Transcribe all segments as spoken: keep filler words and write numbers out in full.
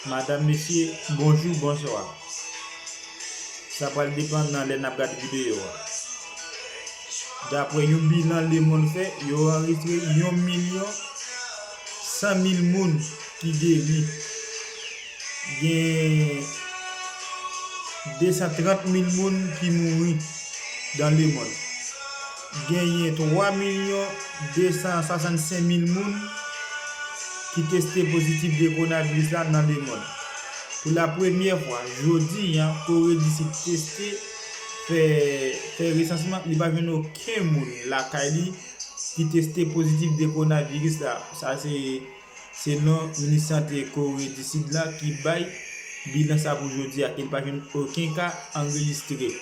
Madam, mesye, bonjou, bonswa. Sa pral depann nan lè n ap gade videyo a. Daprè yon bilan lemonn fè, yo anrejistre yon milyon san mil moun ki geri. Gen de san trant mil moun ki mouri nan lemonn. Genyen twa milyon de san swasannsenk mil moun ki teste pozitif de kowonaviris la nan lemonn. Pou la premyè fwa, jodi a, Kore di Sid teste, fè, fè resansman, li pa jwenn okenn moun lakay li ki teste pozitif de kowonaviris la. Sa se selon minis sante Kore di Sid la ki bay bilan sa pou jodi a, ke li pa jwenn okenn ka anrejistre.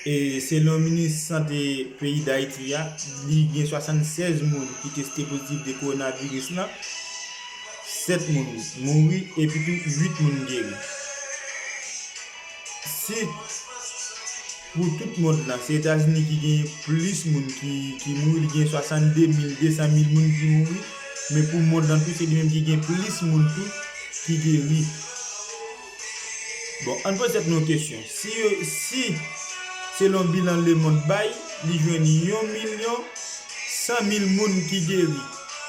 E selon minis sante peyi Dayiti a, li gen swasannsèz moun ki teste pozitif de kowonaviris lan, sèt moun mouri epi tou uit moun geri. Si pou tout mond lan, se Etazini ki gen plis moun ki, ki mouri, li gen swasannde mil, de san mil moun ki mouri, men pou mond lan tou, se li menm ki gen plis moun tou ki geri. Bon, ann poze tèt nou yon kesyon. Si yo, si, selon bilan lemonn bay, li jwenn yon milyon san mil moun ki geri.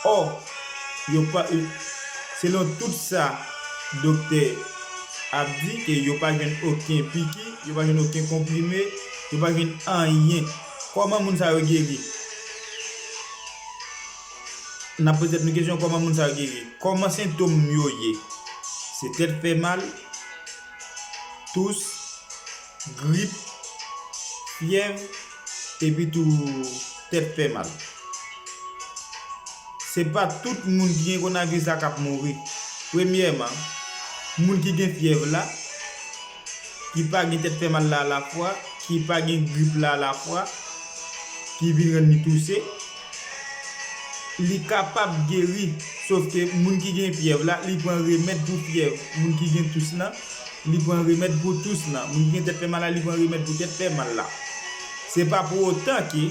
Ò, yo pa, selon tout sa doktè ap di, ke yo pa jwenn okenn piki, yo pa jwenn okenn konprime, yo pa jwenn anyen. Kòman moun sa yo geri? N ap poze tèt nou kesyon, kòman moun sa yo geri? Kòman sentòm yo ye? Se tèt fè mal, tous, grip, fyèv, epi tou tèt fè mal. Se pa tout moun ki gen kowonaviris la k ap mouri. Premyèman, moun ki gen fyèv la, ki pa gen tèt fè mal la alafwa, ki pa gen grip la alafwa, ki vin rann li touse, li kapab geri. Sòf ke moun ki gen fyèv la, li pran remèd pou fyèv. Moun ki gen tous lan, li pran remèd pou tous lan. Moun ki gen tèt fè mal la, li pran remèd pou tèt fè mal la. Se pa pou otan ke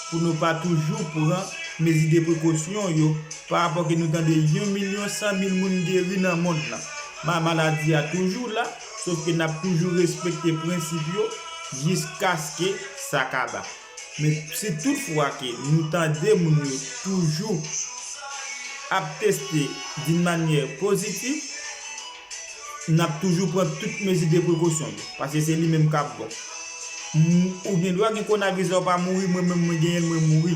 pou nou pa toujou pran mezi de prekosyon yo, pa rapò ke nou tande yon milyon san mil moun geri nan mond lan. Ma-, maladi a toujou la, sòf ke n ap toujou respekte prensip yo jiskaske sa kaba. Men si toutfwa ke nou tande moun yo toujou ap teste d'une manière positive, n ap toujou pran tout mezi de prekosyon yo, paske se li menm k ap bon. M-, ou gen dwa gen kowonaviris la, ou pa mouri, mwen menm mwen genyen l, mwen mouri.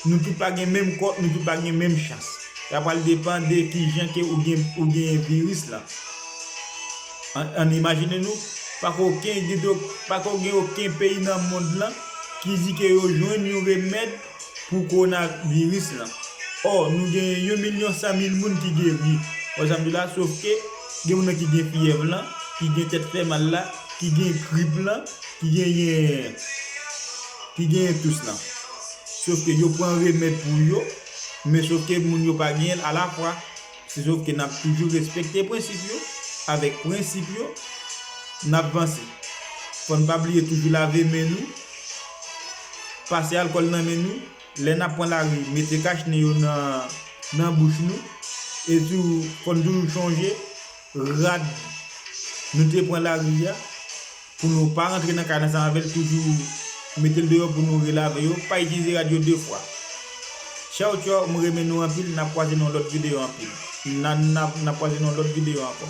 Nou tout pa gen menm kò, nou tout pa gen menm chans. Sa pral depann de kijan ke ou gen, ou gen viris lan. Ann, ann imajine nou, pako gen, gen do-, pako gen okenn peyi nan mond lan ki di ke yo jwenn yon remèd pou kowonaviris lan. Ò, nou gen yon milyon san mil moun ki geri. Wè sa m di la, sòf ke gen moun nan ki gen fyèv lan, ki gen tèt fè mal la, ki gen grip lan, ki genyen, ki genyen tous lan. Sòf ke yo pran remèd pou yo, men sòf ke moun yo pa genyen l alafwa. Se sòf ke n ap toujou respekte prensip yo, avèk prensip yo, n ap vanse. Fò n pa bliye toujou lave men nou, pase alkòl nan men nou, lè n ap pran lari, mete kachnen yo nan, nan bouch nou, e tou, fò n toujou chonje rad nou te pran lari a, pou nou pa rantre nan kay ansanm avè l, toujou mete l deyò pou nou relave yo, pa itilize rad yo de fwa. Tchaw, tchaw, mwen renmen nou anpil, n ap kwaze nan yon lòt videyo anpil. N a, n ap, n ap kwaze nan yon lòt videyo ankò.